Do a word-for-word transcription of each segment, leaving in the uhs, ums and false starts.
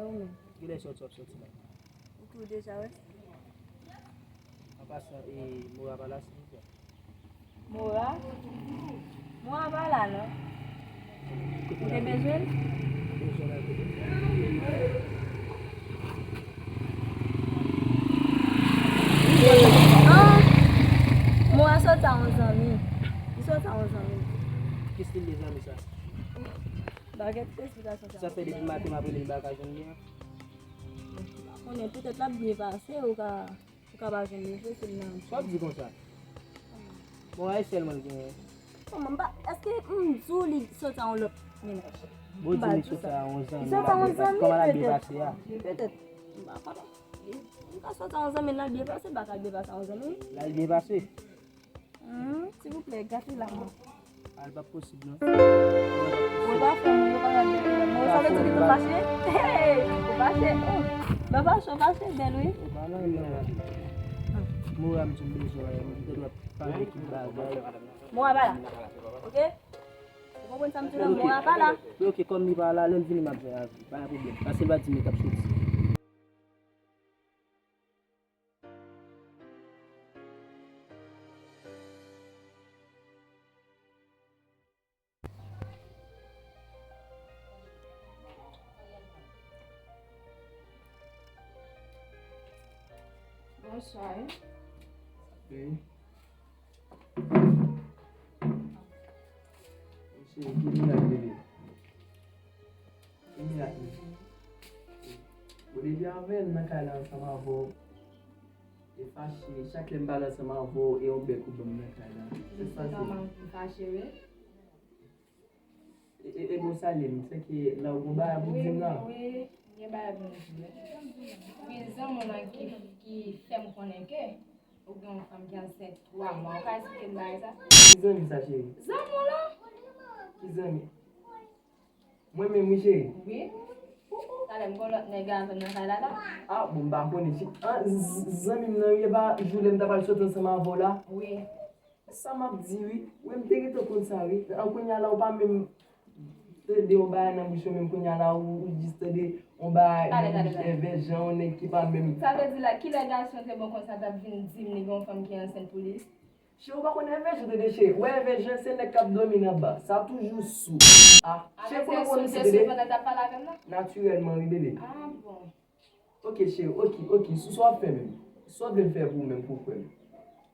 Kilè sòti w ap sòti la? Ou tou deja wè? An pasan, e, Mora pa la, silvouplè? Mora? Mora pa la, non. Ou te bezwen l? Bezwen l kote? Ah! Mora sòti a yon zanmi. Li sòti a yon zanmi. Ki stil de zanmi sa? Bagèt esplikasyon sa. Sa fè depi maten m ap rele l, m pa ka jwenn li an. Konnen petèt l ap byen pase, ou ka, ou ka pa jwenn li vre, se nan. Sa w ap di konsa? Bon, ayisyen sèlman l genyen. Kòman m pa, èske m di w li sòti a yon lòt mennaj? Bon, di li sòti a yon zanmi. Li sòti a yon zanmi, kòman l ap byen pase a? Petèt. M pa konnen. Li, li ka sòti a yon zanmi, l ap byen pase, l pa ka byen pase a yon zanmi. L ap byen pase. Hmm, silvouplè, gate la, mwen. A, l p ap posib, non. Ou pa fè moun yo pa gade lè mwen. Sa vle di li tou fache? Hey, ou fache? Oh, pa fache, ou fache, bèl, wi. Ou pa nan menm. Mora m di m bezwen, m te dwe pale ki bagay. Mora pa la. Oke? Ou konprann sa m di la? Mora pa la. Oke, kòm li pa la, lè l vini, m ap jwenn avè l. Pa gen pwoblèm. Pase l pa di m li t ap soti. Bonswa. Wi. Mesye, ki mirak, bebe? Ki mirak, mesye? Bon, depi avè l nan kay la ansanm avè w, e fache, chak lè m pale ansanm avè w, e yon bèk ou ban m nan kay la. Se sa se. Nòmal pou m fache, wi. E, e, e bon, salye m, sèke la ou gon bagay pou di m la. Wi, wi, m gen bagay pou m di w. Wi, zanmi w lan ki, ki fè m konnen ke ou gen yon fanm ki ansent twa mwa. Ou ka esplike m bagay sa? Ki zanmi sa, cheri? Zanmi w lan. Ki zanmi? Mwen menm, wi, cheri. Wi. Talè m gon lòt nèg avè m nan kay la la. Ah, bon, m pa konnen, cheri. Ah, z-, z-, zanmi m nan, wi, e pa jou lè m ta pral soti ansanm avè w la? Wi. Sa m ap di, wi. Wi, m te gentan konn sa, wi. An, kounye a la, ou pa menm tande yon bagay nan bouch mwen, menm kounye a la, ou, ou jis tande yon bagay nan bouch Èvè Jan, yon nèg ki pa menm. Sa vle di la, kilè gason te bon konsa t ap vin di m li gen yon fanm ki ansent pou li? Cheri, ou pa konn Èvè Jan, tande, cheri. Ou wè Èvè Jan, se nèg k ap dòmi nan ba. Sa toujou sou. Ah, cheri, konnen ou konn misye, tande. Natirèlman, wi, bebe. Ah, bon. Ok, cheri, ok, ok. Sou sa w ap fè menm. Sa w vle m fè pou ou menm, pou w kwè m?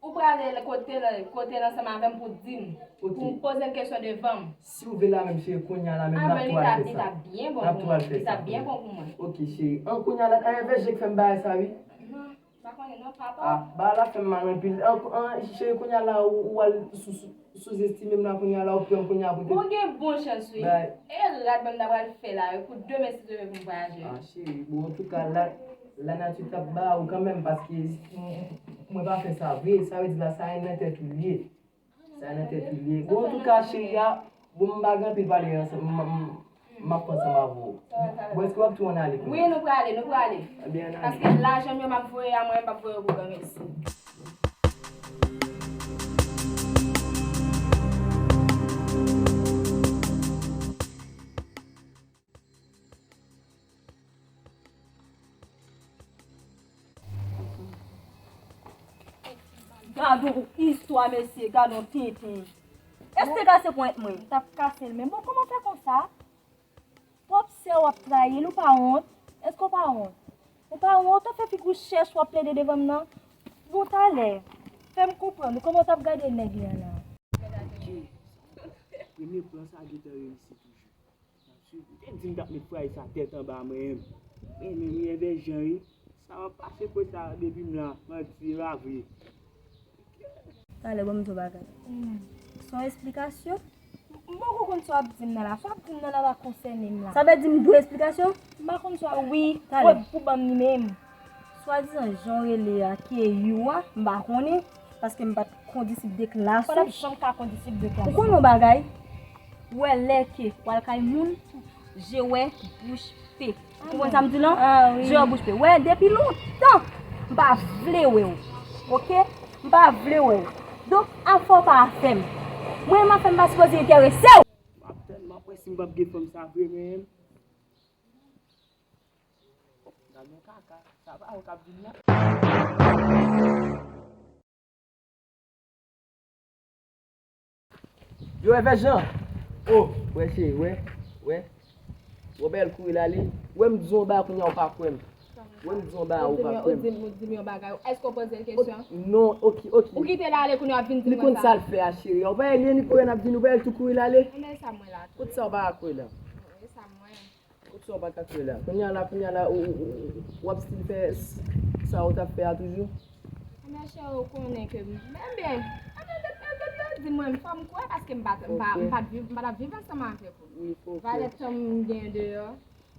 Ou prale kote l, kote l ansanm avè m pou di m. Ok. Pou m poze l kesyon devan m. Si w vle la menm, cheri, kounye a la menm, n ap tou al fè sa. N ap tou al fè sa. Li t ap byen bon pou mwen. Ok, cheri. An, kounye a la, an, Èvè Jan k fè m bagay sa, wi. Non, m pa konnen non, papa. Ah, bagay la fè m mal anpil. An, an, cheri, kounye a la, ou, ou al sou, sou Souzestime m la kounye a la, ou pran kounye a pou te. Ou gen bon chans, wi. E rad mwen m ta pral fè la, wi, pou demen si Dye vle pou m vwayaje. Ah, cheri, bon, antouka, la, lanati t ap ba ou kanmenm, paske m, m, mwen pa fè sa vre, sa vle di la, sa nan tèt ou l ye. Sa nan tèt ou l ye. Bon, antouka, cheri a, bon, m pa gen anpil pale ansanm, m, m, M ap pran ansanm avè w. Bon, èske w ap tou ann ale kounye a? Wi, nou prale, nou prale. Ebyen, ann ale. Paske lajan m yo m ap voye a mwen, m p ap voye yo pou granmesi. Gad on istwa, mesye, gad on tenten. Èske w te kase ponyèt mwen? M t ap kase l, men bon, kòman w fè konsa? Pwòp sè w ap trayi l, ou pa wont? Èske w pa wont? Ou pa wont? Ou fè figi w chèch, w ap plede devan m nan? Bon, talè, fè m konprann, kòman w t ap gade nèg li an la? Ok. Premye plan sa gentan reyisi toujou. Ou te di m t ap met frayis a tèt anba mwen menm. Men, men, men, Èvè Jan, wi. Sa w ap pase kote sa depi m la, manti, e pa vre. Talè, ban m di w bagay. Se yon esplikasyon? M poko konn sa w ap di m nan la. Sa w ap di m nan la pa konsène m la. Sa vle di m dwe esplikasyon? M pa konn sa w ap di. Wi, talè. Pou ban m li menm. Swadizan jan w rele a, ki e you a, m pa konnen, paske m pa t kondisip de klas ou. Ou pa t ap janm ka kondisip de klas ou. Ou konnen yon bagay? Ou wè lè ke w al kay moun, je wè bouch pe. Ou konprann sa m di lan? Ah, wi. Je wè bouch pe. Wè, depi lontan, m pa vle wè w. Oke? M pa vle wè w. Donk, afè w pa afè m. Mwen menm afè m pa sipoze enterese w. M ap tann, m ap wè si m p ap gen fanm sa vre menm. Al nan kaka, sa pa ou k ap vin la. Yo, Èvè Jan! O, wè cheri, wè, wè. Wè bèl kouri l ale. Wè m di w yon bagay kounye a ou pa kwè m. Wè m di w yon bagay ou pa kwè m. Ou di m yon bagay. Èske w poze l kesyon? Non, ok, ok. Ou kite l ale kounye a w ap vin di m sa. Li konn sa l fè a, cheri. Ou pa wè li, li konnen ap vin, ou pa wè l tou kouri l ale. Men sa m wè la tou. Kot sa w pa kwè la? E sa m wè. Kot sa w pa ka kwè la? Kounye a la, kounye a la, ou, ou, ou, ou ap still fè s-, sa ou t ap fè a toujou? Ebyen, cheri, ou konnen ke m, ebyen, ebyen, lè, lè, lè, lè, di mwen, fò m kwè, paske m pa t, m pa, m pa t viv, m pa t ap viv ansanm avèk ou. Valè tan m gen deyò.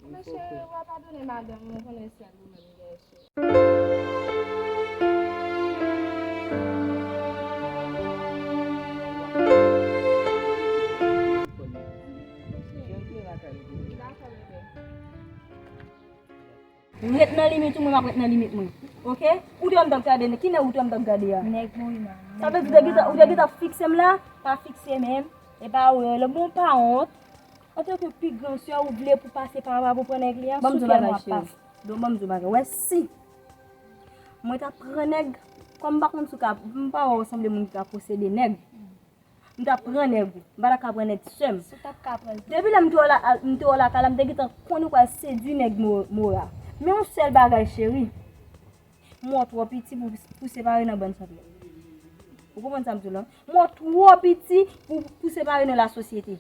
Ebyen, cheri, w a padone madanm, ou konnen sèl ou menm m gen, cheri. Ret nan limit ou, mwen m ap ret nan limit mwen. Oke? Ou te wè m t ap gade, ki nèg ou te wè m t ap gade a? Nèg mwen wi, manman. Sa vle di ou te gentan, ou te gentan fikse m la? Pa fikse menm. E pa ou, lè bon pa wont. Antanke pi gran sè, ou vle pou pase pa, pa pou pran nèg li a, sou kè mwen w ap pase. Bon, ban m di w bagay. Wè si mwen ta pran nèg, kòm m pa konn si w ka, m pa wè w sanble moun ki ka posede nèg. M ta pran nèg ou, m pa ta ka pran nèg sè m. Si w t ap ka pran l tou. Depi lè m te wè w la, m te wè w lakay la, m te gentan konnen w pral sedui nèg Mo-, Mora. Men yon sèl bagay, cheri. M wè w twò piti pou, pou separe nan bann sant la. Ou konprann sa m di w la? M wè w twò piti pou, pou separe nan lasosyete.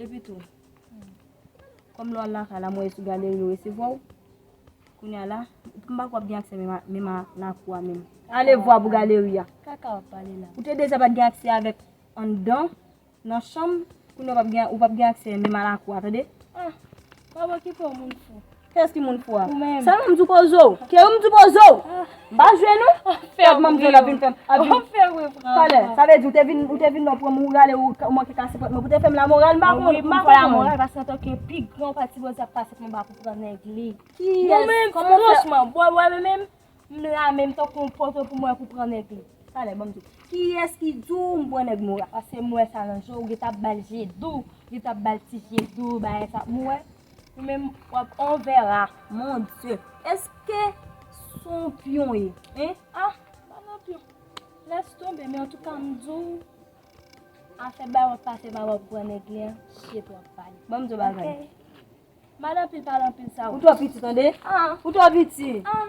Epi tou, kòm lè w al lakay la, m wè sou galeri yo resevwa w. Kounye a la, m pa kwè w ap gen aksè menm a, menm a lakou a menm. Ale vwa pou galeri a. Kaka w ap pale la. Ou te deja pa t gen aksè avèk anndan, nan chanm, kounye a w p ap gen, ou p ap gen aksè menm a lakou a, tande? Ah, pa okipe w, moun fou. Kiyès ki moun fou a? Ou menm. Sèlman m di w poze w. Ke ou m di w poze w. Ah. M pa jwe non. Gad manmzèl ap vin fè m, ap vin. Talè, sa vle di ou te vin, ou te vin la w pran m, ou rale, ou, ou manke kase pòt mwen pou te fè m lamoral, m pa konn, m pa konprann. Lamoral, paske antanke pi gran pati Bondye ap pase konba pou pran nèg li. Kiyès? Mwen menm, franchman, bò, bò, mwen menm, m la menm tankou yon poto pou mwen pou pran nèg li. Talè, ban m di w. Kiyès ki di w m pran nèg Mora? Paske m wè sa nan je w, ou gentan ap ba l je dou, ou gentan ap ba l ti je dou, bagay sa. M wè, ou menm, w ap, on verra. Mon Dieu. Èske s on pyon ye? Hein? Ah, pa nan pyon. Lès tonbe, men antouka, m di w, afè bay w ap pase pa w ap pran nèg li an, shit w ap pale. Ban m di w bagay. Ok. Madanm pil pale anpil sa w. Ou twò piti, tande? Ah. Ou twò piti. Ah.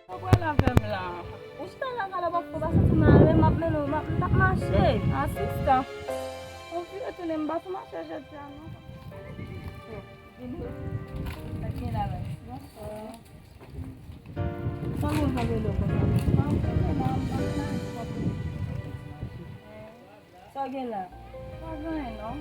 Ou pral avè m la. Ou chita la, kale w ap fè, w pa santi m ale, m ap mennen w, m ap, m t ap mache. Asistan. Ou vire tounen, m pa sou mache jodi a, non. Vini. Sa k gen la, baz? Bonswa. Sa w gen nan velo konsa? Pa gen nan, m pa gen nan. Sa w gen la? Pa gen anyen non.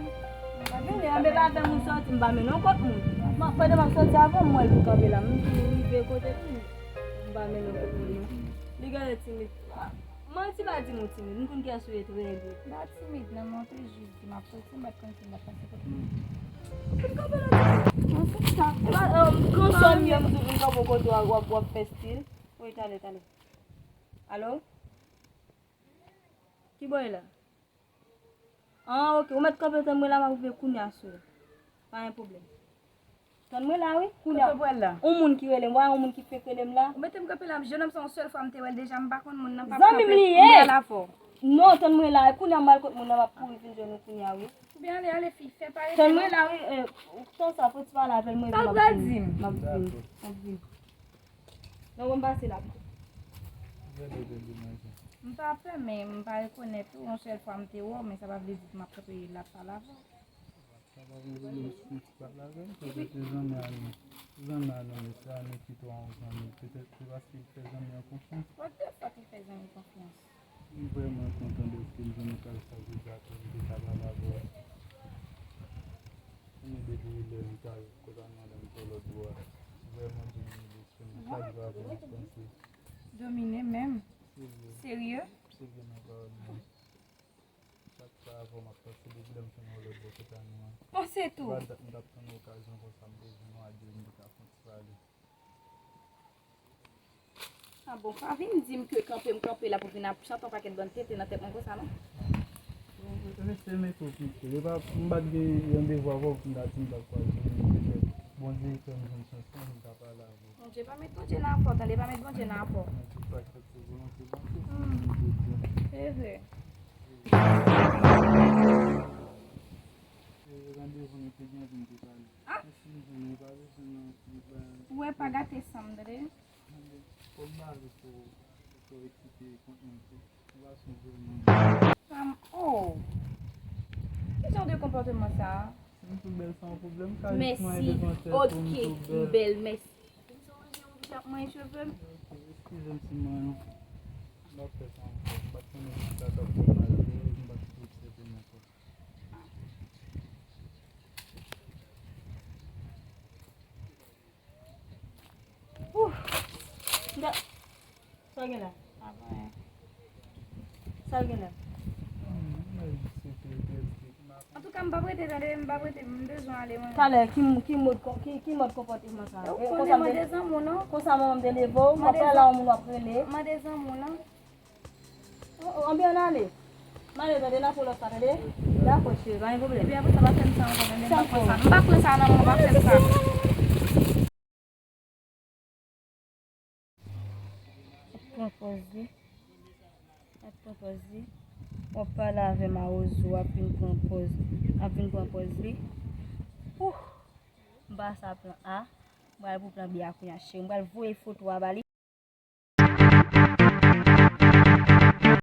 Pa gen anyen, anben pa fè moun sòti, m pa mennen w kot moun. Mwen, pandan m ap sòti avan, m wè l vin kanpe la. M rive kote l, m pa mennen w kot moun non. Li genlè timid. Manti pa di m ou timid. M konn kiyès ou ye tou, rele. M pa timid non, men w te jis di m ap soti, m pa t konn si m t ap pase kot moun. Ou fin kanpe la tou. An se sa. Epa, um, gran sè m ye, m di w vin kanpe w kote w ap, w ap, w ap fè stil. Wi, talè, talè. Alo? Ki bò w ye la? Ah, ok. Ou mèt kanpe, tann mwen la, m ap rive kounye a sou ou. Pa gen pwoblèm. Tann mwen la, wi. Kounye a. Kote w pral la? On moun ki rele m, w a on moun ki fenk rele m la. Ou mete m kanpe la, jennonm sa yon sèl fwa m te wè l deja, m pa konn moun nan, pa kanpe. Zanmi m li ye. M pral avè w. Non, tann mwen la, kounye a m al kot moun nan, m ap kouri vin jwenn ou kounye a, wi. Oubyen ale, ale, fi, fè parèt non. Tann mwen la, wi, eh, tan sa, fò ti pale avè l, mwen vin, m ap vin. Sa w pral di m? M ap vin, m ap vin. Non, bon, m pase la pito. M pa pè, men m pa rekonèt ou. Yon sèl fwa m te wè w, men sa pa vle di m ap kanpe la ap pale avè w. Sa pa vle di m, m ti pale avè l, petèt se zanmi a nou. Zanmi a nou, men sa, nou kite yon zanmi. Petèt se paske l fè zanmi an konfyans. What the fuck, li fè zanmi konfyans? M vrèman kontan dèske m jwenn okazyon sa deja pou m te ka pale avè w. Ann depi lè m t al kot madanm sa lòt bò a. M vrèman domine dèske m chak jou avè m ap panse. Domine menm? Serye? Serye? Serye nan pawòl mwen. Chak fwa avè w m ap panse depi lè m fin wè w lòt bò kot nou an. Panse tou. M t ap, m t ap tann okazyon konsa m te jwenn w a de, m te ka fè yon ti pale. Ah bon, pa vin di m ke kanpe m kanpe la pou vin ap chante yon pakèt bann tenten nan tèt mwen konsa non. Rete mete w pito. E pa, m pa t gen randevou avè w pou m ta di m t ap kwaze w, men petèt Bondye fè m jwenn chans lan pou m ta pale avè w. Bondye pa met Bondye nan afè w, tande, pa met Bondye nan afè w. Nan tout sa k fèt se volonte Bondye. Se vre. Randevou nou te gen pou nou te pale. Men si m jwenn ou, pa bezwen nan anpil bagay. Ou wè, pa gate san m, tande. Fò m pale pou ou, pou w eksplike kont mwen tou. Ou pa sonje mwen. Sa m, oh! Ki jan de konpòteman sa a? Si m tou bèl, sa yon pwoblèm? Karisma e bezwen fè pou m tou bèl. Mèsi. Ou bèl, mèsi. Ou sonje ou ap manje cheve m? Ok, eskize m si mwen. M p ap fè sa ankò. M pa t konnen si sa t ap fè w mal, m pa t obsève m ankò. Ouh. Sa w gen la? Sa w gen la? Antouka, m p ap rete, tande, m p ap rete, m bezwen ale mwen. Talè, ki, ki mòd, ki, ki mòd konpòteman sa? Ou konnen mande zanmi w non. Konsa manman m te leve w, m ap pale a yon moun w ap rele. Mande zanmi w non. Oh, oh, anben ann ale. M ale tande, n ap wè lòt fwa tande. Dakò cheri, pa gen pwoblèm. Epi apre sa pa fè m sa ankò, men m pa pran sa. M pa pran sa nan men w, pa fè m sa. Ap pran pòz li. Ap pran pòz li. W ap pale avè m a Rozo, ap vin pran pòz. Ap vin pran pòz li. Ouh. M pase a plan A. M pral pou plan B a kounye a, cheri. M pral voye foto a ba li.